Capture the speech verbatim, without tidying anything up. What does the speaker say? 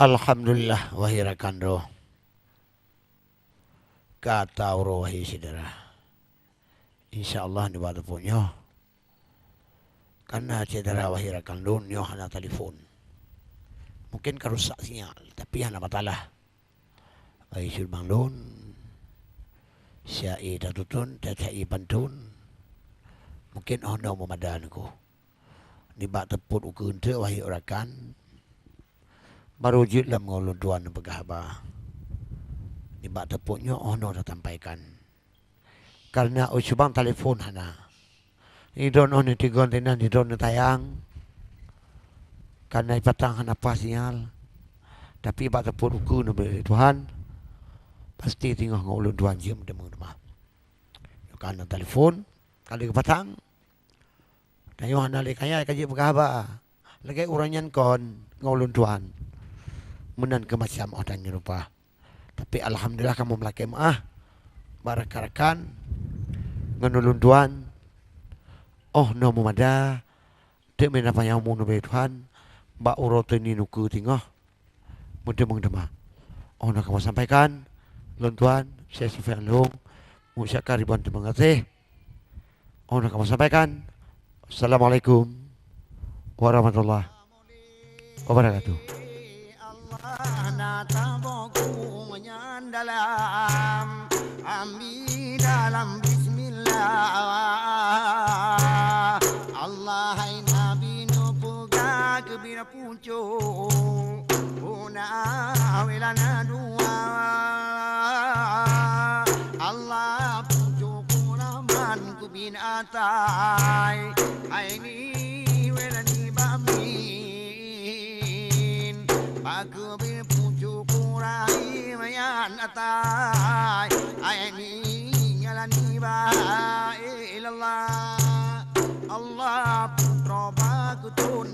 Alhamdulillah, wahai rakan droe. Ka tauroe, wahai syedara. Insya Allah nibak teupeu nyoe. Kareuna syedara, wahai rakan lôn, nyoe hana telepon. Mungken ka rusak sinyal, tapi hana masalah. Ai syedara lôn, siat-siat tatutôn, siat-siat pantôn. Mungken 'oh noe meumada niko. Nibak teupot ukeue teuk, wahai rakan, barô jeuet lom ngon ulôn tuan peugah haba. Nibak teupot nyoe 'oh noe tasampaikan. Kareuna ôh subang telepon hana. Nidon 'oh neutigon teunan, nidon neutayang. Kareuna ipatang hana paih sinyal. Tapi bak teupot ukeue neubri Tuhan, pasti teungoh ngon ulôn tuan jeuet meuteumé teuma. Nyoe ka na telepon, ka lheueh geupatang. Tanyoe hana lé kaya ka jeuet peugah haba. Lagèe uroe nyan kon ngon ulôn tuan. Meunan keu macam 'oh tanyoe rupa. Tapi alhamdulillah kamoe meulakèe meu'ah bak rakan-rakan ngon ulôn tuan. 'Oh noe meumada, teuk meunan panyang umu neubri Tuhan, bak uroe teungoh ukeue teungoh meuteumé teuma. 'Oh noe kamoe sampaikan, lôn tuan, syèh sifat lôn, mengucapkan ribuan terima kasih. 'Oh noe kamoe sampaikan. Assalamualaikum warahmatullahi wabarakatuh. Allah na tabok nyan dalam, ambi dalam bismillah. Allah hai Nabi neupeugah keu bira pucôk, huna wela na dua. Allah pucôk kuraman ku bin atai, hai ni wela ni bamin. Pakeubi pucôk kurai mayan atai, hai ni ngalan iba ilallah. Allah putroe bakeuton